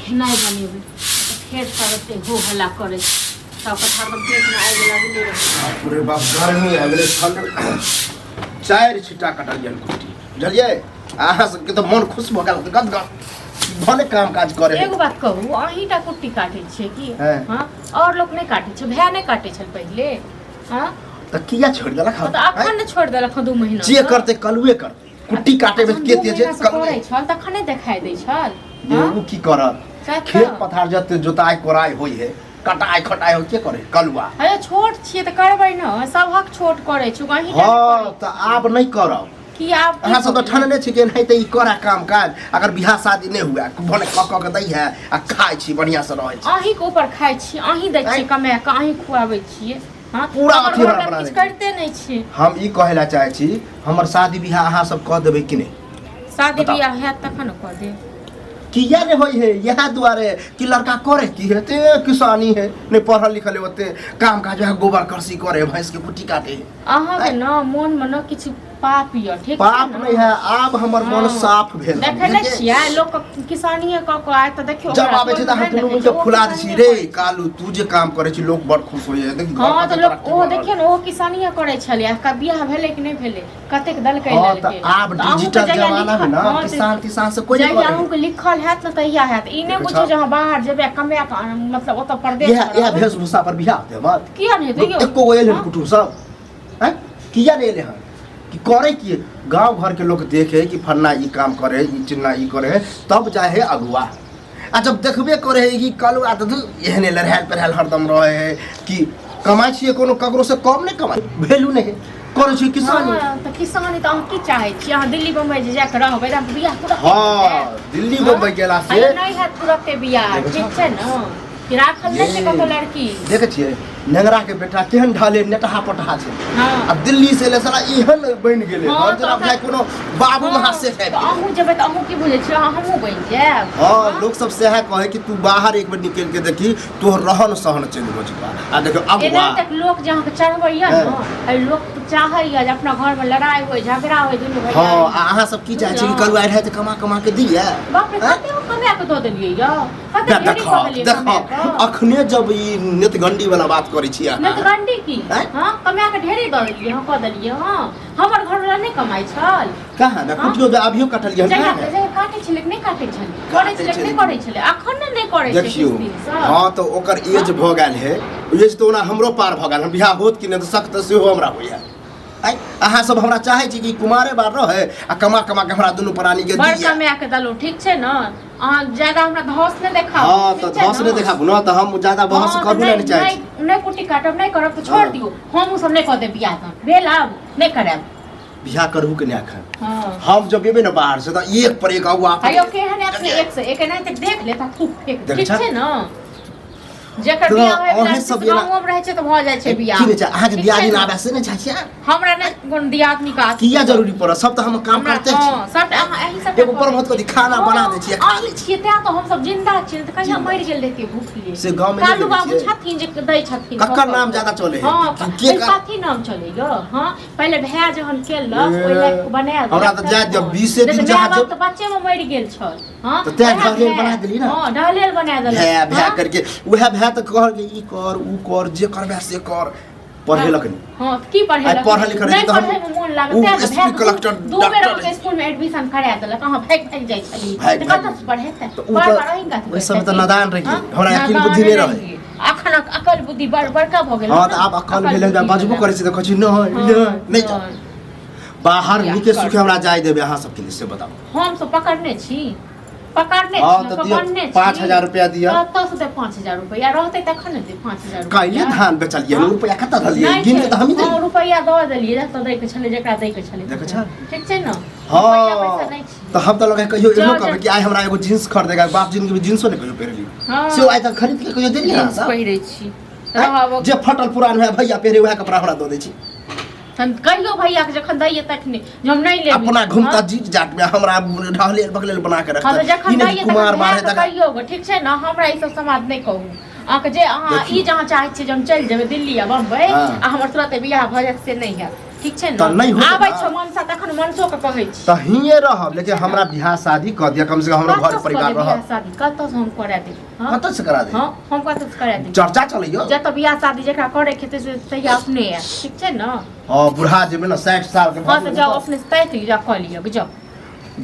खेनाइ बनेबै तऽ फेर सब एते हो हल्ला करै छै सबके हरदम पेटमे आगि लगले रहै छै। बाप रे बाप, गर्मी आबि गेलै। ठण्ड चारि छिट्टा कटलियनि कुट्टी, बुझलियै? अहाँ सबके तऽ मन खुश भऽ गेल, गदगद भने काम काज करे। एगो बात कहू, अहीं टा कुट्टी काटै छियै की? हैं। हँ, आओर लोक नहि काटै छै? भाय नहि काटै छल पहिले? हँ। तऽ किया छोड़ि देलक? तऽ अखन ने छोड़ि देलक हँ 2 महीना जे सँ। करतै कलुए करतै। कुट्टी काटे में के तेज 2 महीना सँ करै छल तखने देखाइ दै छल। जे हँ? ओ की करत? सएह तऽ। खेत पथार जते जोताइ कोराइ होइ है, कटाइ खटाइ होइ, के करे? कलुआ। अरे छोट छियै तऽ करबै ने, सबहक छोट करै छै, अहीं टा हँ नहि। तऽ आब नहि करब। की आब की अहाँ सब तऽ करबै? ठनने छी कि नहि तऽ ई करा काम काज, अगर बियाह शादी नहि हुए, भने कऽ कऽ के दै है आ खाइ छी, बढ़िआँ से रहै छी। अहींके ऊपर खाइ छी, अहीं दै छियै कमा कऽ, अहीं खुआबै छियै। हँ, पूरा हमर अथी हमरा घरवला बना किछु देलकै। करिते नहि छै। हम ई कहै लए चाहै छी, हमर शादी बियाह अहाँ सब कऽ देबै कि नहि? शादी बताउ। बियाह हैत तखन ने कऽ देब। किया नहि होइ है? इएह दुआरे कि लड़का करे की है? ते किसानी है, नहि पढ़ल लिखल है ओते, काम काज है गोबर करसी करे, भैंस के कुट्टी काटे है। अहाँके न मोन मे न किछु पाप यऽ, ठीक छै पाप ने? नहि है, आब हमर मन हँ। साफ भेल। देखै नहि छियै, लोक किसानिये कऽ कऽ आय तऽ देखियौ जब ओकरा आबै छै तऽ टोलमे अहाँ नहि दुनू देखै मिलके छै, ओ फुला दै छी। किसानिये रे करै छै। कालू, तू जे काम करै छी लोक बड़ खुश होइए, देख घर हँ कते तऽ लोक तरक्की ओ भऽ रहल। देखियौ ने, ओहो किसानिये करै छलै आ बियाह भेलै कि नहि भेलै? कतेक देलकै? हँ लेलकै। तऽ आब तऽ अहूँके डिजिटल जहिया जमाना है लिखल- ना, हँ, तऽ किसान तिसान से कोई नहीं जहिया करे। अहूँके लिखल हैत ने तहिया हैत। ई नहि देखै बुझू छह? जे अहाँ बाहर जेबै आ कमाए कऽ मतलब ओतऽ परदेश इएह मे इएह रहबै। वेशभूषा पर बियाह होतै हमर? किया नहि हेतै यौ? एको गो एलै हन हँ? कुटुम सब? हैं, किया नहि एलै हन? कि करे की गांव घर के लोग देखे कि फन्ना ई काम करे, ई चिन्ना ई करे है, तब जाए है अगुआ। आ जब देखबे करे है कि कलुआ तऽ धु, एहने लड़ायल पढ़ायल हरदम रहे है कि कमाइ छियै, कोनो ककरो से कम नहि कमाइ, वैल्यू नहि है, करै छियै किसानी। हँ, तऽ किसानी तऽ अहाँ की चाहै छी? अहाँ दिल्ली बम्बई जे जाके रहबै तऽ अहाँके बियाह तुरते हँ हैत? दिल्ली हँ? बम्बई गेला से अरे नहि हैत तुरते बियाह। देखै ठीक छौ? छै ने कि राखल नहि छै ये। कतौ लड़की? देखै छियै नेंगरा के बेटा केहन ढाले नेटहा पटहा छै। हाँ। आ दिल्ली से एलै साला एहन बनि गेलै। हाँ, हर तऽ जेना ओकरा- बुझाइ कोनो बाबू हाँ, महासेठ आबि तऽ गेलै। अहूँ जेबै तऽ अहूँ की बुझै छियै, अहाँ हमहूँ बनि जायब? हाँ, लोक सब सएह कहै कि तू बाहर एक बेर निकलि के देखी, तोहर रहन सहन चेंज भऽ जेतौ। आ देखियौ एना अगुआ तक लोक जे अहाँके चढ़बैया ने, एहि लोक तऽ चाहैया जे अपना घरमे लड़ाइ होइ, झगड़ा होइ दुनू हाँ भैया। आ अहाँ सब की चाहै छी कि बुझलहुँ? कलुआ रहै तऽ कमा कमा के दिए? बाप रे, आँय? कते हम कमा कऽ दऽ देलियै यौ, कते ढेरी देखो कऽ देलियै देखो कमा कऽ। अखने जब ई नेतगंडी वाला बात करै छी अहाँ। नेतगंडी की? आँय? हँ, कमा कऽ ढेरी दऽ देलियै, हँ, कऽ देलियै। हँ, हमर घरवला नहि कमाइ छल? कहाँ ने हाँ? कुटियो दे अभियो कटलियै हन, जहिया कहाँ ने? जहिया काटै छलै कि नहि काटै छलै? करै काटै छलै कि नहि छलै। करै छलै? अखन ने नहि करै छै देखियौ किछु दिनसँ। हँ तऽ ओकर एज भऽ गेल है, एज तऽ ओना हमरो पार भऽ गेल हन, बियाह होत कि नहि तऽ सख्त सेहो हमरा होइए। आँय, अहाँ सब हमरा चाहै छी कि कुमारे बार रहै आ कमा कमा के हमरा दुनू प्राणी के बड़ दिए। कमा के देलहुँ, ठीक छै ने? अहाँ ज्यादा हमरा धौस नहि देखाउ। हँ ठीक तऽ छै धस ने? नहि देखाबू ने तऽ हम ज्यादा बहस हँ, तऽ करू नहि नहि चाहै छी। नहि नहि कुट्टी काटब, नहि करब तऽ छोड़ हँ। दियौ, हम ओ सब नहि कऽ देब बियाह दान। भेल? आब नहि करायब। बियाह करहु के नहि एखन। हँ। हम जब एबै ने बाहर से तऽ एक पर एक अगुआ। अयो केहन एत ने, एक से एक एनाहिते देख लेत आ थूक फेक। देखै ठीक छह? छै ने, जेकर तऽ बियाह होय वला अहीं छै सब से एना- गाँवोमे रहै छै तऽ भऽ जाइ छै बियाह। की नहि छै अहाँके ठीक दियादी छै ने? आबै से नहि चाहै छियै? हमरा नहि कोनो दियादनी का किया जरूरी पड़त? सब तऽ हम काम हमरा करते छी। हँ, सबटा अहाँ एहि सबटा एगो प्रमोद कथी खाना बना दै छियै, खा लै अहीं छियै तें तऽ हमसब जिंदा छियै, तऽ कहिया मरि गेल रहितियै भूखले। से गाँवमे नहि कालू देखै बाबू छियै? छथिन जे दै छथिन। ककर नाम ज्यादा चलै है? हँ। के कथी नाम चलै यौ? हँ, पहिले भाय जहन केलक ओहि लायक बना देलक। हमरा तऽ जाय दिअ, 20 दिन नहि तऽ जहाँ माय बाप जब- तऽ बच्चे मे मरि गेल छल। हँ, तऽ तें वएह ढहलेल भाय- बना देली ने? हँ, ढहलेल बना देलक। भै भै हँ? करके उएह भै तऽ कहल कि ई कर ऊ कर, जे करबै से कर, पढ़ेलक नहि। हँ, तऽ की पढ़ेलक? आइ पढ़ल लिखल नहि रहितै तऽ हम- पढ़ैमे मोन लागल ऊ तें तऽ SP भाय कलेक्टर, दू बेर डॉक्टर अहाँके स्कूल मे एडमिशन करा देलक, अहाँ भागि भागि जाइ छलियै। भागि- तऽ भागि कतऽ से पढ़ेतै? तऽ ऊ बार तऽ बार अहीं कात ओहि समय तऽ बैठतै। नादान रहियै। हँ? हमरा अकिल नादान बुद्धि नहि रहै। रहियै। अखन अकल बुद्धि बड़ बड़का भऽ गेल। हँ तऽ आब अकल भेलै, बजबो करै छी तऽ कहै छी नहि नहि नहि जाउ। बाहर बियाह नीके कर। सुखे हमरा जाय देबै अहाँ सबके लिए, से बताउ। हम सब पकड़ने छी, पकड़ने हँ छी, तऽ हम दिअ, पकड़ने छी। 5,000 रुपया दिअ। कतऽ से देब 5,000 रुपया? रहतै तखन ने देब 5,000 रुपया। काल्हि धान बेचलियै, हँ? रुपया कतऽ धलियै? नहि गिन के छै। तऽ हमही हँ, देलियै। रुपैआ दऽ देलियै, जतऽ दै के छलै, जेकरा दै के छलै। देखै छह? ठीक छै ने, रुपैआ पैसा हँ नहि छी। तऽ हम तऽ लगे कहियो जाउ, एहनो जाउ। कहबै कि आइ हमरा एगो जींस खरीदेगा, बाप जिंदगी में जींसो नहि कहियो पहिरली। हँ। से आइ तक खरीद के कहियो देलियै अहाँ जींस सब? पहिरै छी। आँय? रहब जे फटल पुरान है भैया पहिरे, वएह कपड़ा हमरा दऽ दै छी। हम कहियो भैया के जखन दैये तखने जे हम नहि लेब। अपना घुमता हँ? जीत जाट में हमरा ढहलेल बगलेल बना के हँ रखता। तऽ जखन ई नहि दैये कि कुमार तखन बाढ़े भैया के तक कहियो गो, ठीक छै ने? हमरा ई सब समाज नहि कहू। अहाँके जे अहाँ देखियौ। ई जहाँ चाहै छियै जे हम चलि जेबै दिल्ली आ बम्बई हँ। आ हमर तुरते बियाह भऽ जायत, से नहि हैत। ठीक छै तऽ ने नहि होतै आबै ना। छै मनसा तखन मनसो के कहै छी तऽ हिये रहब लेकिन हमरा बियाह शादी कऽ दिअ कम से कम हमरा घर कतऽ से परिवार कऽ देब बियाह रहत शादी कतऽ से हम करा देब हँ कतऽ से करा दे हँ हम कतऽ से करा देब चर्चा चलैयो जतऽ बियाह शादी जकरा करे के हेतै से तहिया अपने आयत ठीक छै ने हँ बुढ़ा जेबै ने 60 साल के हँ तऽ जाउ अपने से ताकि लिअ कऽ लिअ जाउ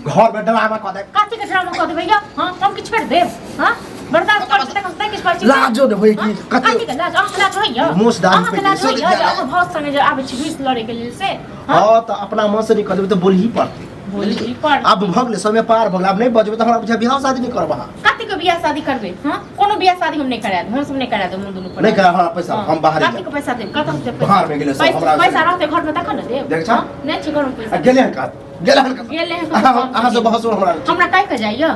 घर में ड्रामा कऽ दे कथी के ड्रामा कऽ देबै यौ हँ हम कि छोड़ि देब हँ बर्दाश्त करै छी तखन नहि किछु करै छी लाजो ने होय कि हँ? कते कथी के लाज अहाँके लाज होइए मोछ दाढ़ी अहाँके पैक लाज गेलै, होइए जे सब अहाँ भाउज संगे जे आबै छी घुसि लड़ैके लेल से हँ हँ तऽ अपना मन से नहि कऽ देबै तऽ बोलही पड़तै बोलही पड़तै। आब भऽ गेलै समय पार भऽ गेलै आब नहि बजबै तऽ हमरा बुझाय बियाह शादी नहि करब अहाँ कथी के बियाह शादी करबै हँ कोनो बियाह शादी हम नहि करा देब हम सब नहि करा देब हम दुनू पर नहि करा हमरा पैसा हम बाहरे कथी के पैसा देब कतऽ से बाहर में गेलै सब, हमरा पैसा रहतै घर में तखन ने देब देख छा? हँ? नहि छै घर में पैसा आ गेलै हन कहाँ गेलै हन कतऽ? गेलै हन अहाँ कतऽ? अहाँ से बहस हमरा हमरा कहि के जाइए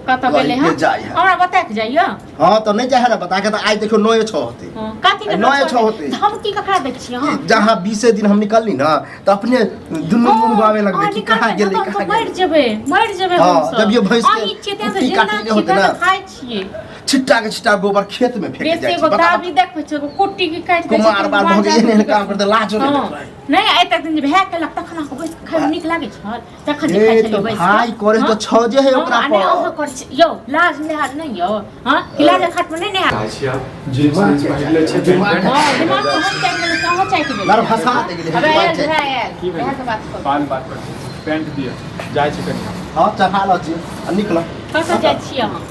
कतऽ गेलै कहि के हँ जाइ है। हमरा बता के जाइए हँ तऽ नहि जाइ है ने बता के तऽ आइ देखियौ नए छओ होतै हँ, कथी के नए छओ होतै हम की ककरा दै छियै हँ जहाँ 20 दिन हम निकलली ना तऽ अपने दुनू मुँह बावे लगबै अहाँ कि कहाँ निकलबै गेलै ने तऽ कहाँ हम मरि गेलै जेबै मरि जेबै हँ, हमसब। जब ये भैंस के अहीं छियै तें से कुट्टी जिन्दा काटने छियै होतै तें ना। से खाइ छियै छिट्टा के छिट्टा गोबर खेत में फेंक बेसी जाइ छै एगो बता दाबी देखबै छै एगो कुट्टी के काटि दै छै कुमार बार भऽ गेल एहन एहन काम करतै लाजो नहि हँ। देखबै नहि आइ तक दिन जे भए केलक तखन अहाँके बैस कऽ खायमे नीक लागै छल तखन जे ए खाइ तऽ छलियै बैस कऽ। भाय करे तऽ हँ? छजे है हँ, ओकरा आ नहि पर अहाँ करै छी यौ लाज लिहाज नहि यौ हँ कि लाज खाट पर नहि नहा जाइ छी आब जींस तींस पहिरले छै दिमाग पैंट हँ दिमाग तऽ हम चाटि गेलै कहाँ चाटि गेलै लड़ फंसा दे गेलै अब दिमाग आयल चाटि। भाय आयल की भेलै इएह के बात करू बाद बात कर पैंट दिअ जाइ छी कनि हम। हँ चढ़ा लऽ छी आ निकल कतऽ जाइ छी अहाँ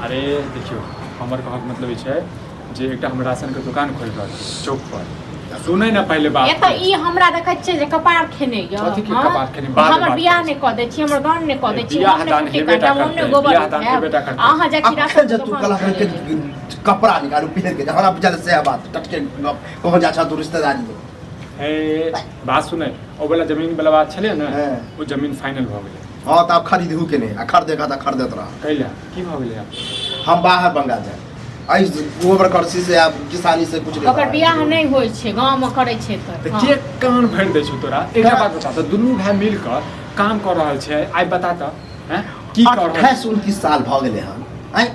अरे देखियौ हमर कहक मतलब ई छै जे एकटा हम राशनके दोकान खोलि रहल छी चौक पर सुनै ने पहिले बात एतऽ ई हमरा देखै छियै जे कपार खेने यऽ कथी के हँ? कपार खेने? बाद में हमर बात बियाह करै नहि कऽ दै छी हमर गान नहि कऽ दै छी बियाह हम नहि दान कुट्टी हेबे टा काटब हम नहि करतै, गोबर बियाह दान उठायब हेबे टा करतै। अहाँ जाइ छी अखन राशन जे तू दोकान कला खोलै के लेल। कपड़ा निकालू पहिर के हमरा बुझायल सएह बात टटके गप कहाँ जा छा तू रिश्तेदारी में हे बात सुनै ओ वाला जमीन वाला बात छलै ने हँ। ओ जमीन फाइनल भऽ गेलै हँ तऽ आब खरीदहू के नहि आ खरीदे का तऽ खरीदत रह कैला की भऽ गेलै आब हम बाहर बंगाल जाए एहि गोबर करसी से आब किसानी से कुछ नहीं ओकर बियाह नहि होइ छै गाँवमे करै छै तऽ तऽ हँ। के कान भरि दै छौ तोरा एकटा बात बता तऽ दुनू भाय मिल कऽ काम कऽ रहल छै आइ बता तऽ हैं की कऽ रहल 28 29 साल भऽ गेलै हन आँय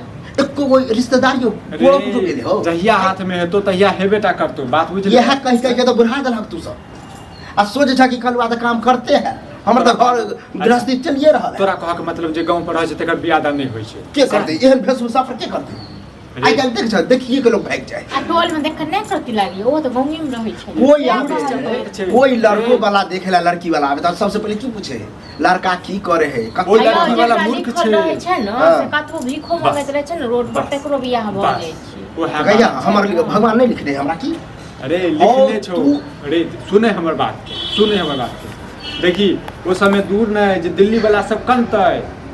एको गो रिश्तेदारियो रे, कोनो कुछो गेलै हो जहिया हाथ में हेतौ तहिया हेबे टा करतौ बात बुझली इएह कहि कहि के तऽ बुढ़ा देलक तू सब आ सोच छ कि कलुआ तऽ काम करते है हमर तऽ घर गृहस्थी चलिए रहल है तोरा कहऽ के मतलब जे गाँव पर रहै छै तकर बियाह दान नहि होइ छै के करते एहन वेशभूषा पर के करते रे। आइ काल्हि देख छ देखिए के लोग भागि जाए आ टोल में देख नहि चौकी लागी ओ तऽ गाँवे में रहै छै कोई सएह आबे कहलकै। छै। कोई लड़को वाला देखे ला लड़की वाला आबे तऽ सबसे पहिले की पूछे है लड़का की करे है ओ आ यौ, लड़की वाला जेकरा मूर्ख लिखल छै। रहै छै ने हाँ। से कतबो भीखो मंगैत रहै छै ने रोड पर बस। तकरो बियाह भऽ बस जाइ छै ओ है कहिया बात। हमर भगवान नहीं लिखने हमरा की अरे लिखने छौ तू- अरे सुने हमर बात के सुने हमर बात के देखी ओ समय दूर नहि जे दिल्ली वाला सब कनतै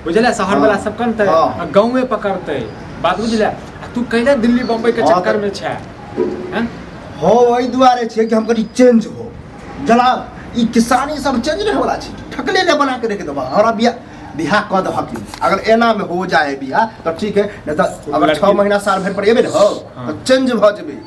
बुझले शहर वाला सब कनतै हाँ। आ गाँवे पकड़तै बात बुझले आ तू कैला दिल्ली बम्बई के हाँ, चक्कर तऽ- में छै हैं हो एहि दुआरे छै कि हम कनि चेंज हो जला ई किसानी सब चेंज नहीं होला छै ठकले ले बना के रख देबा हमरा बियाह बियाह कऽ दहक की अगर एना में हो जाए बियाह तऽ ठीक है नहीं तऽ अगर लड़की- 6 महीना साल भरि पर एबे ने हो हाँ। तऽ चेंज भऽ जेबै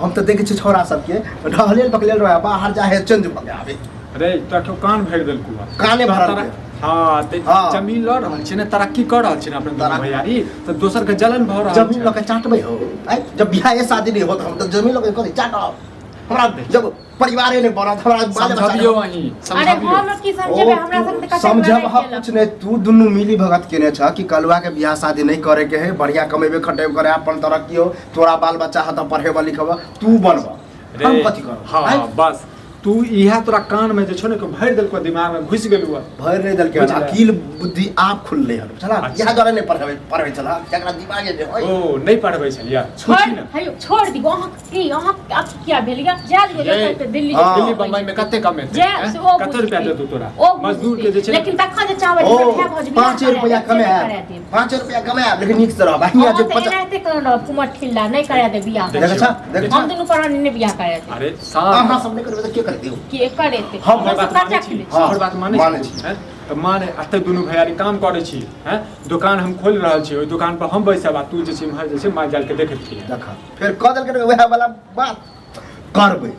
हम तऽ देखै छियै छौड़ा सबके ढहलेल बकलेल रहै बाहर जाइ है चेंज भऽ के आबे अरे तोरा केओ कान भरि देलकौ हँ। काने तोरा भरल तरक- के। हाँ ते हाँ। जमीन लऽ रहल छै ने तरक्की कऽ रहल छै ने अपने दुनू तरक्की। भैयारी तऽ दोसर के जलन भऽ रहल जमीन छै लऽ के चाटबै हो आँय जब बियाहे शादी नहि होत हम तऽ जमीन लऽ के कथी चाटब हमरा जब परिवारे नहि बनत हमरा बाल बच्चा समझबियौ अहीं अरे समझबियौ हम की समझेबै हमरा संग तऽ कतेक समझब लड़ाइ हम केलक। कुछ नहीं तू दुनू मिली भगत केने छ कि कलुआ के बियाह शादी नहीं करे के है बढ़िया कमेबे खटेबे करे अपन तरक्की हो तोरा बाल बच्चा ह त पढ़ेबा लिखबा तू बनबा रे, हम कथी करब हाँ आँय? बस तू इएह तोरा कान में जे छौ ने केओ भरि देलकौ दिमाग में घुसि गेलौ हँ। भरि नहि देलकै हन बुझलियै। अकील बुद्धि आप खुललै हन बुझला अच्छा। इएह दुआरे नहि पढ़बै पढ़बै छला जकरा दिमागे जे होय ओ नहि पढ़बै छलियै छोड़ पूछी ने हेयौ छोड़ दियौ अहाँ की अहाँ अथी किया भेल या जाय दियौ ये, जतऽ दिल्ली हाँ। दिल्ली बम्बई में कते कमेतै जे हैं? से ओ कते रुपया बुझतै। देतौ तोरा ओ मजदूर बुझतै। के जे छै ने- लेकिन तखन जे चाहबै ओ जे भाय भौज बियाह 5 रुपया करा देब, से कमायब नहि करा देब। 5 रुपया कमायब लेकिन नीक से रहब हियाँ जे अहाँ तऽ पचा एनाहिते केना रहब कुमर ठिल्ला नहि करा देब बियाह देखै छह देखै हम छह दुनू प्राणी नहि बियाह करा देब अरे साफ अहाँ सब नहि करबै तऽ के करतै के करेतै हम हमर हम बात सब मानै कर्जा छी खेलै हाँ, हमर बात मानै मानै छी छी। हैं? तऽ माने एते दुनू भैयारी काम करै छी हैं दोकान हम खोलि रहल छी ओहि दोकान पर हम बैसब आ तू जे छै इम्हर जे छै माल जाल के देखैत रहिहे देखा फेर कऽ देलकै ने वएह वाला बात करबै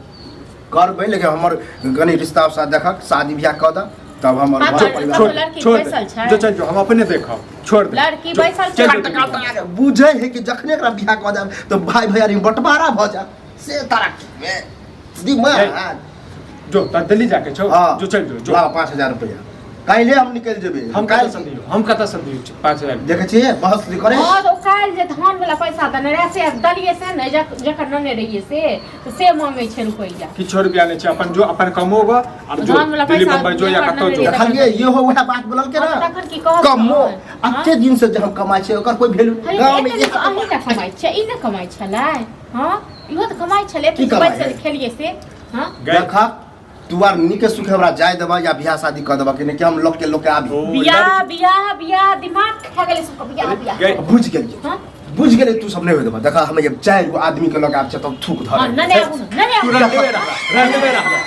करबै लेकिन हमर कनि रिश्ता उस्ता देखक शादी बियाह कऽ दऽ तब हमर हाँ, घर तो- परिवार छोड़ लड़की छोड़ बैसल छै। जो चल जो हम अपने देखब छोड़ दे लड़की जो, बैसल चल छै। जो काट काट आगे बुझै है कि जखने एकरा बियाह कऽ देब तऽ भाय भैयारी बँटवारा भऽ जायत से तरक्की मे दिमाग जो त दिल्ली जाके छौ। हाँ। जो चल जो जो। ला 5000 रुपया, काल्हे हम निकलि जेबै। हम काल्हि कतऽ से दियौ, हम कतऽ से दियौ 5000? देखै छियै बहस जे करे। हँ, तऽ ओ काल्हि जे धान वाला पैसा देने रहै से देलियै से नहि, जखन नेने रहियै से तऽ से मांगै छै रुपैआ। किछो रुपया नहि छै, अपन जो अपन कमोगा और जो धान वाला दिल्ली पैसा बम्बई जो या जखन कतौ जो। नेने देखलियै इहो वएह बात बोललकै हँ, ना। तखन की कहब? कमो हँ? अते दिन से जे हम कमाइ छियै ओकर कोई वैल्यू अरे गाँव में एते एक अहीं टा कमाइ छियै, ई नहि कमाइ छलै? हँ, इहो तऽ कमाइ छलै, की एते कमाइ बैसल है? खेलियै से। हँ। गै- देखा तू आर नीके सुखे हमरा जाय देबा या बियाह शादी कऽ देबा कि नहि, कि हम लोग के लोग के आबी। ओ, बियाह लड़की- बियाह बियाह दिमाग खा गेलै सबके बियाह बियाह। गै- बुझि गेलियै। हँ। बुझि गेलियै, तू सब नहि होइ देबा। देखा हम जब 4 गो आदमी के लग आब छै तब थूक हँ, धर। नहि नहि आबू, नहि नहि तू आबू। रहलेबे रहबा, रहलेबे रहबा।